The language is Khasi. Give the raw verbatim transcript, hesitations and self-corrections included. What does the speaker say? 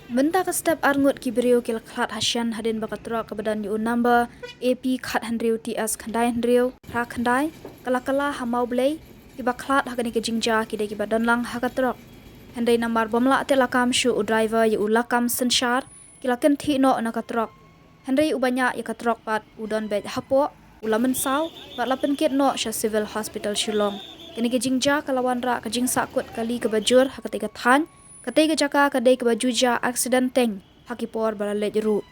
Mynta ka step arngut ki briew ki la khlad hashen hadien ba ka trok kaba don ïa u number A P khathynriew T S khyndai hynriew phra khyndai ka la kylla ha Mawblei, kiba khlad ha kane ka jingjia ki dei kiba don lang ha ka trok. Hynrei namar bym lah teh lakam shuh u driver ïa u lakam synshar, ki la kynthih noh na ka trok. Hynrei uba ñiah ïa ka trok pat u don beit hapoh, u la mynsaw bad la pynkit noh sha Civil Hospital Shillong. Kane ka jingjia ka la wanrah ka jingsahkut kali kaba jur ha katei ka thaiñ. Katei ka jaka ka dei kaba ju jia accident teng ha ki por ba la leit ruh.